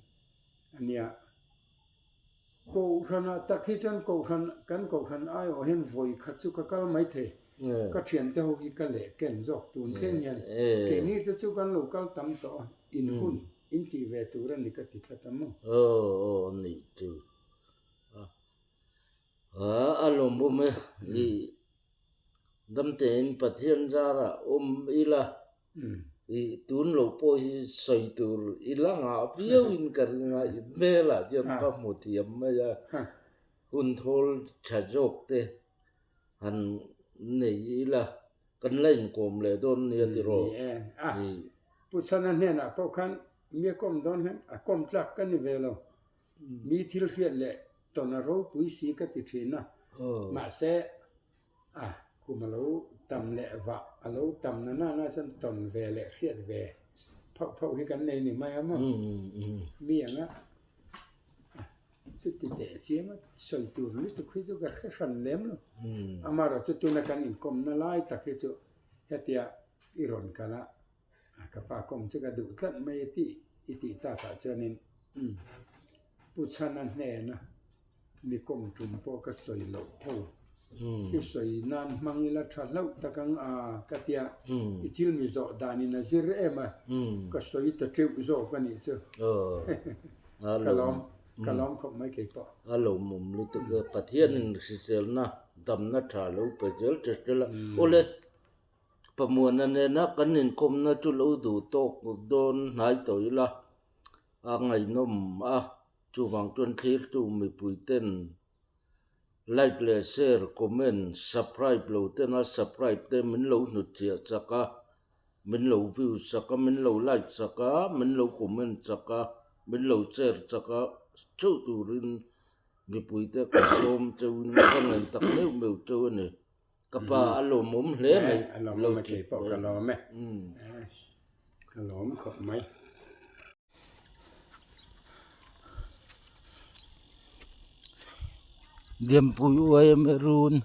a nia. Kohhranah tak hi chuan Kohhran, kan Kohhran aiawh hian vawi khat chu ka kal mai thei. Ka thiante ho hi ka leh ken zawk tun thleng hian keini te chu kan lo kal tam tawh a, in hun in tih ve tur a ni ka ti tlat a maw? Aw aw a nih chu. A lawmawm e, i damtein Pathian zarah awm ila i tun lo pawh hi sawi tur i la ngah viau in ka ring a, i hmelah hian ka hmu thiam mai a, hun thawl tha zawk te han nei ila kan la inkawm leh dawn nia tiraw? Ni e, a Pu Chhana hnenah pawh khan mi a kawm dawn hian a kawm tlak ka ni ve lo. Mi thil hriat leh tawn a ropui si ka ti thin a, mahse a kum a lo tam leh vah a lo tam na nana chuan tawn ve leh hriat ve phauh phauh hi kan nei ni mai a maw? Mi anga chuti teh chiam a sawi tur lutuk hi chu ka hre hran lem lo. Amaherawhchu chu tuna kan inkawmna lai tak hi chu hetia i rawn kal a, Ka pa kawm chu ka duh tlat mai a tih i tih takah chuanin Pu Chhana hnena mi kawm tum pawh ka sawi loh tho. I sawi nan hmang ila tha hlauh tak ang a ka tia, i thil mi zawh danin a zir em a, ka sawi ta teuh zawk a nih chu. Ka lawm, ka lawm khawp mai kei pawh. A lawmawm lutuk e, Pathianin hriselna damna tha lo pe zel che zel a, awle. Pamuana nena kan inkawmna chu lo duh tawk dawn hnai tawh ila a ngaihnawm a, chuvang chuan thlirtu mipui ten like leh share, comment, subscribe lo tena subscribe te min lo hnutchhiah chak a, min lo view chak a, min lo like chak a, min lo comment chak a, min lo share chak a theuh turin mipui te ka sawm cheuhin ka ngen tak meuh meuh cheu a ni. Ka pa a lawmawm hle mai. A lawmawm a kei pawh ka lawm e. Ka lawm khawp mai. Lianpui uai a run.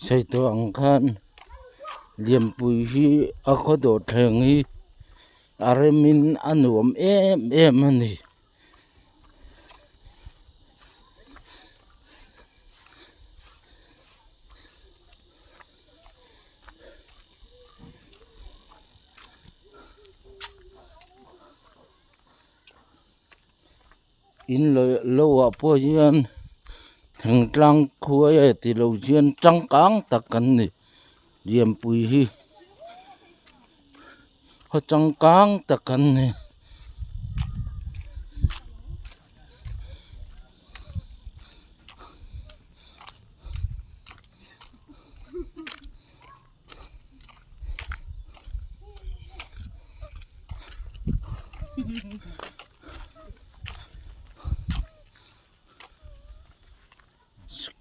Sawi tawh ang khan lianpui hi a khaw dawr thleng hi a remin a nuam em em a ni. In lo ah pawh hian thingtlang khua e ti lo hian changkang tak an ni lianpui hi khaw changkang tak an ni.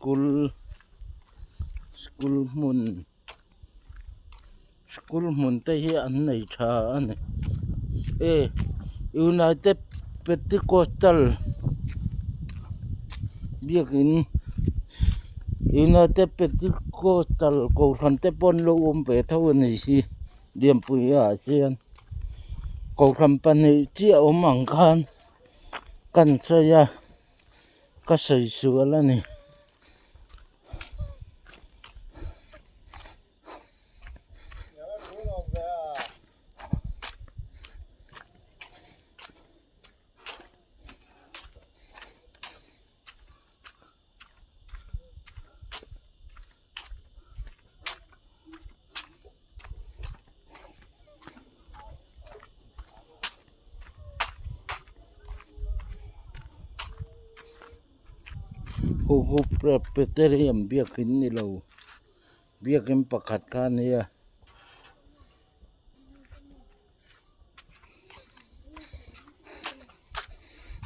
School school hmun school hmun te hi an nei tha a ni. E United Pentecostal biakin United Pentecostal kohhran te pawh an lo awm ve tho a nih hi Lianpui ah hian kohhran pahnih chiah awm ang khan kan sawi a ka sawi sual a ni. Hu hu Presbyterian biakin ni lo biakin pakhat kha a nia.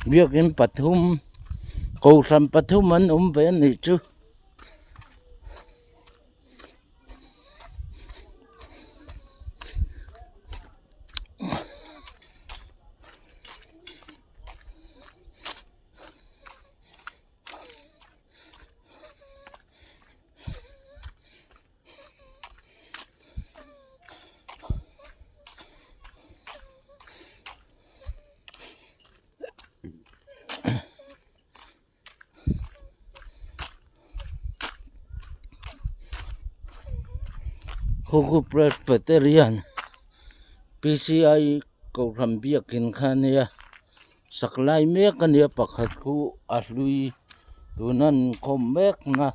Biakin pathum kohhran pathum an awm ve a nih chu. Khuku Presbyterian PCI Kohhran biakin kha a nia sak lai mek a nia pakhat khu a hlui tuna an inkhawm mek na.